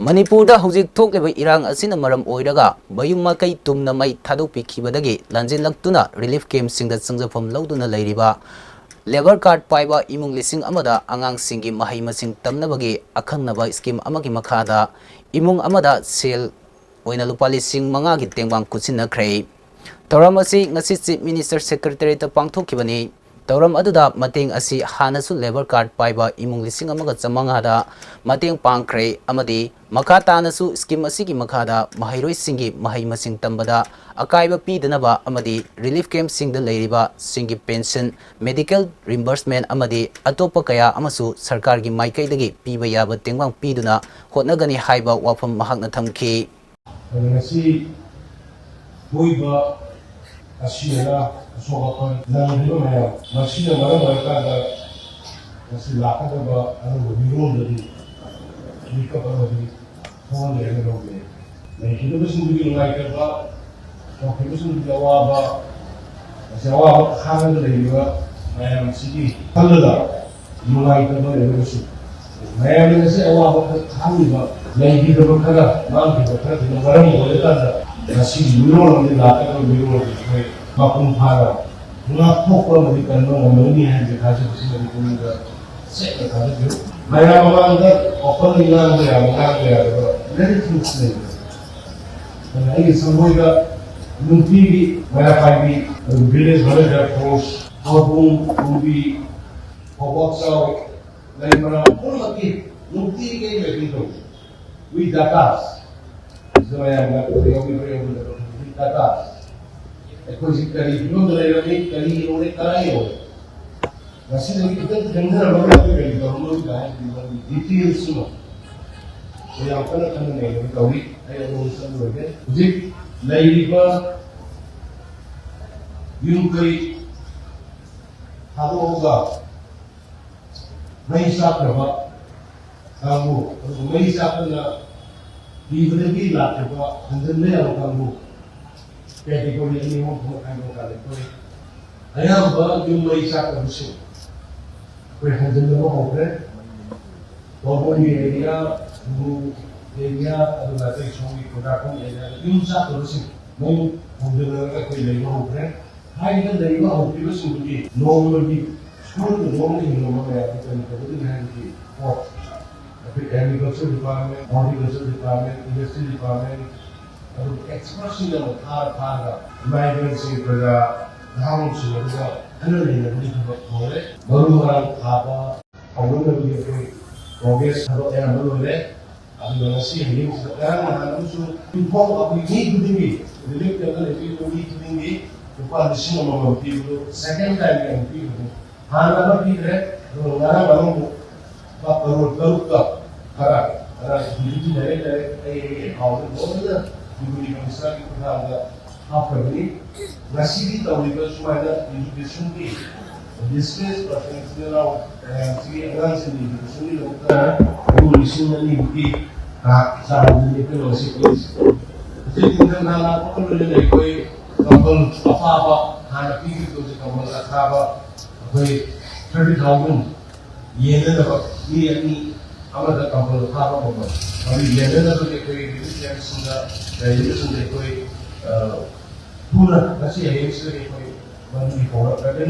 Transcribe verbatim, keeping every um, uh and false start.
ꯃꯅꯤꯄꯨꯔꯗ ꯍꯧꯖꯤꯛ ꯊꯣꯛꯂꯤꯕ ꯏꯔꯥꯡ ꯑꯁꯤꯅ ꯃꯔꯝ ꯑꯣꯏꯔꯒ ꯃꯌꯨꯝ ꯃꯀꯩ ꯇꯨꯝꯅ ꯃꯩ ꯊꯥꯗꯣꯛꯄꯤꯈꯤꯕꯗꯒꯤ ꯂꯥꯟꯖꯦꯜꯂꯛꯇꯨꯅ ꯔꯤꯂꯤꯐ ꯀꯦꯝꯞꯁꯤꯡꯗ ꯆꯪꯖꯐꯝ ꯂꯧꯗꯨꯅ ꯂꯩꯔꯤꯕ ꯂꯦꯕꯔ ꯀꯥꯔꯗ ꯄꯥꯏꯕ ꯏꯃꯨꯡ ꯂꯤꯁꯤꯡ ꯑꯃꯗ ꯑꯉꯥꯡꯁꯤꯡꯒꯤ ꯃꯍꯩ ꯃꯁꯤꯡ ꯇꯝꯅꯕꯒꯤ ꯑꯈꯪꯅꯕ ꯁ꯭ꯀꯤꯝ ꯑꯃꯒꯤ ꯃꯈꯥꯗ ꯏꯃꯨꯡ ꯑꯃꯗ ꯁꯦꯜ ꯑꯣꯏꯅ ꯂꯨꯄꯥ ꯂꯤꯁꯤꯡ ꯃꯉꯥꯒꯤ ꯇꯦꯡꯕꯥꯡ ꯈꯨꯠꯁꯤꯟꯅꯈ꯭ꯔꯦ꯫ ꯊꯧꯔꯝ ꯑꯁꯤ ꯉꯁꯤ ꯆꯤꯐ ꯃꯤꯅꯤꯁꯇꯔ ꯁꯦꯀ꯭ꯔꯦꯇꯔꯤꯌꯦꯠꯇ ꯄꯥꯡꯊꯣꯛꯈꯤꯕꯅꯤ꯫ ꯊꯧꯔꯝ ꯑꯗꯨꯗ ꯃꯇꯦꯡ ꯑꯁꯤ ꯍꯥꯟꯅꯁꯨ ꯂꯦꯕꯔ ꯀꯥꯔꯗ ꯄꯥꯏꯕ ꯏꯃꯨꯡ ꯂꯤꯁꯤꯡ ꯑꯃꯒ ꯆꯥꯃꯉꯥꯗ ꯃꯇꯦꯡ ꯄꯥꯡꯈ꯭ꯔꯦ ꯑꯃꯗꯤ ꯃꯈꯥ ꯇꯥꯅꯁꯨ ꯁ꯭ꯀꯤꯝ ꯑꯁꯤꯒꯤ ꯃꯈꯥꯗ ꯃꯍꯩꯔꯣꯏꯁꯤꯡꯒꯤ ꯃꯍꯩ ꯃꯁꯤꯡ ꯇꯝꯕꯗ ꯑꯀꯥꯏꯕ ꯄꯤꯗꯅꯕ ꯑꯃꯗꯤ ꯔꯤꯂꯤꯐ ꯀꯦꯝꯞꯁꯤꯡꯗ ꯂꯩꯔꯤꯕꯁꯤꯡꯒꯤ ꯄꯦꯟꯁꯟ, ꯃꯦꯗꯤꯀꯦꯜ ꯔꯤꯝꯕꯔꯁꯃꯦꯟ ꯑꯃꯗꯤ ꯑꯇꯣꯞꯄ ꯀꯌꯥ ꯑꯃꯁꯨ ꯁꯔꯀꯥꯔꯒꯤ ꯃꯥꯏꯀꯩꯗꯒꯤ ꯄꯤꯕ ꯌꯥꯕ ꯇꯦꯡꯕꯥꯡ ꯄꯤꯗꯨꯅ ꯍꯣꯠꯅꯒꯅꯤ ꯍꯥꯏꯕ ꯋꯥꯐꯝ ꯃꯍꯥꯛꯅ ꯊꯝꯈꯤ꯫ ꯑꯗꯨ ꯉꯁꯤ ꯊꯣꯛꯏꯕ ꯑꯁꯤ ꯑꯅꯥ ꯑꯁꯣꯛ ꯑꯄꯟ ꯅꯪꯂꯤꯕ ꯃꯌꯥꯝ ꯃꯁꯤꯅ ꯃꯔꯝ ꯑꯣꯏꯔꯀꯥꯟꯗ ꯉꯁꯤ ꯂꯥꯛꯀꯗꯕ ꯑꯅꯧꯕ ꯃꯤꯔꯣꯜꯗꯗꯤ ꯃꯤꯀꯞ ꯑꯃꯗꯤ ꯊꯣꯛꯍꯜꯂꯦ ꯍꯥꯏꯅ ꯂꯧꯖꯩ꯫ ꯂꯩꯈꯤꯗꯕꯁꯤꯡꯗꯨꯒꯤ ꯅꯨꯡꯉꯥꯏꯇꯕ, ꯍꯧꯈꯤꯕꯁꯤꯡꯗꯨꯒꯤ ꯑꯋꯥꯕ, ꯃꯁꯤ ꯑꯋꯥꯕ ꯈꯥꯡꯉꯒ ꯂꯩꯔꯤꯕ ꯃꯌꯥꯝꯁꯤꯒꯤ ꯈꯜꯂꯒ ꯅꯨꯡꯉꯥꯏꯇꯕ ꯂꯩꯔꯒꯁꯨ ꯃꯌꯥꯝꯅ ꯉꯁꯤ ꯑꯋꯥꯕ ꯈꯔ ꯈꯥꯡꯉꯤꯕ, ꯂꯩꯈꯤꯗꯕ ꯈꯔ, ꯃꯥꯡꯈꯤꯕ ꯈꯔꯗꯨꯅ ꯃꯔꯝ ꯑꯣꯏꯔꯀꯥꯟꯗ ꯉꯁꯤꯒꯤ ꯃꯤꯔꯣꯜ ꯑꯃꯗꯤ ꯂꯥꯛꯀꯗꯕ ꯃꯤꯔꯣꯜ ꯑꯗꯨ ꯑꯩꯈꯣꯏ ꯃꯄꯨꯡ ꯐꯥꯅ ꯉꯥꯛꯊꯣꯛꯄ ꯑꯃꯗꯤ ꯀꯟꯕ ꯉꯝꯒꯅꯤ ꯍꯥꯏꯕꯒꯤ ꯊꯥꯖꯕꯁꯤ ꯃꯅꯤꯄꯨꯔꯗ ꯁꯦꯡꯅ ꯊꯥꯖꯕꯤꯌꯨ꯫ ꯃꯌꯥꯝ ꯃꯃꯥꯡꯗ openly ꯉꯥꯡꯕ ꯌꯥꯕ, ꯉꯥꯡꯕ ꯌꯥꯗꯕ many things ꯂꯩꯕꯅꯤ꯫ ꯑꯗꯨꯅ ꯑꯩꯒꯤ ꯁꯪꯒꯣꯏꯗ ꯅꯨꯡꯇꯤꯒꯤ ꯃꯩꯔꯥ ꯄꯥꯏꯕꯤ, ꯑꯗꯨ village volunteer force, ꯍꯥꯎꯕꯨꯡ, ꯀꯨꯝꯕꯤ, ꯐꯧꯕꯥꯛꯆꯥꯎ, ꯂꯩꯃꯔꯥꯝ ꯄꯨꯝꯅꯃꯛꯀꯤ ꯅꯨꯡꯇꯤꯒꯤ ꯑꯩ meeting ꯇꯧꯏ꯫ We data, ꯁꯤꯗ ꯃꯌꯥꯝꯅ ꯌꯥꯎꯕꯤꯕ꯭ꯔꯥ ꯌꯥꯎꯕꯤꯗꯕ꯭ꯔꯥ ꯈꯪꯗꯦ, we data꯫ ꯑꯩꯈꯣꯏꯁꯤ ꯀꯔꯤ ꯐꯤꯕꯝꯗ ꯂꯩꯔꯝꯃꯤ, ꯀꯔꯤ ꯌꯧꯔꯦ, ꯀꯗꯥꯏ ꯌꯧꯔꯦ? ꯉꯁꯤꯗꯒꯤ ꯈꯤꯇꯪ ꯊꯦꯡꯊꯔꯝꯃꯒ ꯑꯩꯈꯣꯏ ꯀꯔꯤ ꯇꯧꯔꯝꯃꯣꯏ ꯀꯥꯏ ꯍꯥꯏꯕꯒꯤ ꯃꯔꯝꯒꯤ details ꯑꯃ ꯑꯩꯈꯣꯏ ꯌꯥꯝ ꯀꯟꯅ ꯈꯟꯅ ꯅꯩꯅꯕ ꯇꯧꯔꯤ꯫ ꯑꯩ ꯑꯗꯣꯝꯗ ꯆꯠꯂꯨꯔꯒꯦ꯫ ꯍꯧꯖꯤꯛ ꯂꯩꯔꯤꯕ ꯌꯨꯝ ꯀꯩ ꯊꯥꯗꯣꯛꯑꯒ ꯃꯩ ꯆꯥꯛꯈ꯭ꯔꯕ ꯀꯥꯡꯕꯨ, ꯑꯗꯨꯒ ꯃꯩ ꯆꯥꯛꯄꯅ ꯊꯤꯕꯗꯒꯤ ꯂꯥꯛꯈꯤꯕ ꯍꯟꯖꯤꯟꯕ ꯌꯥꯕ ꯀꯥꯡꯕꯨ, category ꯑꯅꯤ ꯑꯍꯨꯝ ꯊꯣꯛꯅ ꯈꯥꯏꯗꯣꯛꯑꯀꯥꯟꯗ ꯑꯩꯈꯣꯏ ꯑꯌꯥꯝꯕ ꯌꯨꯝ ꯃꯩ ꯆꯥꯛꯈ꯭ꯔꯕꯁꯤꯡ ꯑꯩꯈꯣꯏ ꯍꯟꯖꯤꯟꯅꯕ ꯍꯧꯈ꯭ꯔꯦ꯫ ꯋꯥꯕꯣꯟꯒꯤ area, ꯈꯨꯅꯨ, ꯑꯦꯔꯤꯌꯥ ꯑꯗꯨꯒ ꯑꯇꯩ ꯁꯣꯝꯒꯤ ꯈꯨꯟꯗ꯭ꯔꯥꯛꯄꯝ ꯑꯦꯔꯤꯌꯥꯗ ꯌꯨꯝ ꯁꯥꯗꯕꯁꯤꯡ ꯃꯌꯨꯝ ꯍꯣꯡꯖꯤꯜꯂꯒ ꯑꯩꯈꯣꯏ ꯂꯩꯕ ꯍꯧꯈ꯭ꯔꯦ꯫ ꯍꯥꯏꯔꯤꯕ ꯂꯩꯕ ꯍꯧꯈꯤꯕꯁꯤꯡꯗꯨꯗꯤ ꯅꯣꯡꯃꯒꯤ ꯁ꯭ꯀꯨꯜꯗ ꯅꯣꯡꯃ ꯍꯤꯡꯉꯝꯕ ꯃꯌꯥꯝꯗꯨ ꯀꯔꯤ ꯇꯧꯒꯗꯒꯦ ꯍꯥꯏꯕꯗꯤ ꯄꯣꯠ ꯑꯩꯈꯣꯏ agriculture department, horticulture department, industry department, ꯑꯗꯨꯒ ꯑꯦꯛꯁꯄꯔꯠꯁꯤꯡꯅ ꯑꯃꯨꯛ ꯊꯥꯔ ꯊꯥꯔꯒ ꯏꯃꯥ ꯏꯕꯦꯜꯁꯤꯡ ꯄ꯭ꯔꯖꯥ ꯅꯍꯥꯔꯣꯜꯁꯤꯡ ꯑꯗꯨꯒ ꯈꯟꯅ ꯅꯩꯅꯕꯒꯤ ꯊꯕꯛ ꯍꯧꯔꯦ꯫ ꯃꯔꯨ ꯃꯔꯥꯡ ꯊꯥꯕ ꯍꯧꯅꯅꯕꯒꯤ ꯑꯩꯈꯣꯏ ꯄ꯭ꯔꯣꯒ꯭ꯔꯦꯁ ꯊꯕꯛ ꯑꯌꯥꯝꯕ ꯂꯣꯏꯔꯦ꯫ ꯑꯗꯨꯒ ꯉꯁꯤ ꯍꯌꯦꯡꯁꯤꯗ ꯉꯔꯥꯡ ꯅꯍꯥꯟ ꯑꯃꯁꯨ ꯌꯨꯝꯊꯣꯡ ꯑꯩꯈꯣꯏ ꯃꯤ ꯈꯨꯗꯤꯡꯒꯤ ꯔꯤꯂꯤꯐ ꯀꯦꯝꯞꯇ ꯂꯩꯕꯤꯕ ꯃꯤ ꯈꯨꯗꯤꯡꯒꯤ ꯂꯨꯄꯥ ꯂꯤꯁꯤꯡ ꯑꯃꯃꯝ ꯄꯤꯕꯗꯨ ꯁꯦꯀꯦꯟ ꯇꯥꯏꯝꯒꯤ ꯑꯃꯨꯛ ꯄꯤꯕꯅꯤ꯫ ꯍꯥꯟꯅ ꯑꯃ ꯄꯤꯈ꯭ꯔꯦ, ꯑꯗꯨꯒ ꯉꯔꯥꯡ ꯑꯃꯃꯨꯛ ꯂꯨꯄꯥ ꯀꯔꯣꯔ ꯇꯔꯨꯛꯀ ꯈꯔ ꯈꯔ ꯍꯧꯖꯤꯛꯇꯤ ꯗꯥꯏꯔꯦꯛ ꯗꯥꯏꯔꯦꯛ ꯑꯩ ꯑꯩꯒꯤ ꯑꯦꯀꯥꯎꯟꯗ ꯂꯣꯏꯅ ꯗꯤꯄꯨꯇꯤ ꯀꯃꯤꯁꯅꯔꯒꯤ ꯈꯨꯠꯊꯥꯡꯗ ꯍꯥꯞꯈ꯭ꯔꯕꯅꯤ꯫ ꯉꯁꯤꯗꯤ ꯇꯧꯔꯤꯕ ꯁꯨꯃꯥꯏꯅ ꯏꯗꯨꯀꯦꯁꯟꯒꯤ ꯗꯤꯁꯄ꯭ꯂꯦꯁ ꯄꯔꯁꯟꯁꯤꯡ ꯌꯥꯎ ꯃꯌꯥꯝꯁꯤꯒꯤ ꯑꯉꯥꯡꯁꯤꯡꯒꯤ ꯏꯗꯨꯀꯦꯁꯟꯒꯤꯗꯃꯛꯇ ꯂꯨꯄꯥ ꯂꯤꯁꯤꯡ ꯑꯅꯤꯃꯨꯛꯀꯤ ꯆꯥꯡꯗꯨꯅꯤ ꯑꯩꯈꯣꯏꯅ ꯉꯁꯤ ꯄꯤꯔꯤꯁꯤ꯫ ꯍꯧꯖꯤꯛ ꯅꯤꯡꯊꯝꯊꯥ ꯂꯥꯛꯄꯒ ꯂꯣꯏꯅꯅ ꯑꯩꯈꯣꯏ ꯀꯝꯕꯜ ꯑꯊꯥꯕ ꯍꯥꯟꯅ ꯄꯤꯈꯤꯕꯗꯨ ꯍꯧꯖꯤꯛ ꯀꯝꯕꯜ ꯑꯊꯥꯕ ꯑꯩꯈꯣꯏ ꯊꯥꯔꯇꯤ ꯊꯥꯎꯖꯟ ꯌꯦꯟꯅꯅꯕ ꯃꯤ ꯑꯅꯤ ꯑꯃꯗ ꯀꯝꯄꯜ ꯊꯥꯕ ꯉꯝꯕ ꯑꯗꯨ ꯌꯦꯟꯅꯅꯕꯒꯤ ꯑꯩꯈꯣꯏ ꯔꯤꯂꯤꯐ ꯀꯦꯝꯞꯁꯤꯡꯗ ꯂꯩꯔꯤꯕꯁꯤꯡꯗ ꯑꯩꯈꯣꯏ ꯊꯨꯅ ꯉꯁꯤ ꯍꯌꯦꯡꯁꯤꯗꯒꯤ ꯑꯩꯈꯣꯏ ꯃꯗꯨꯒꯤ ꯍꯧꯔꯛꯂꯒꯅꯤ꯫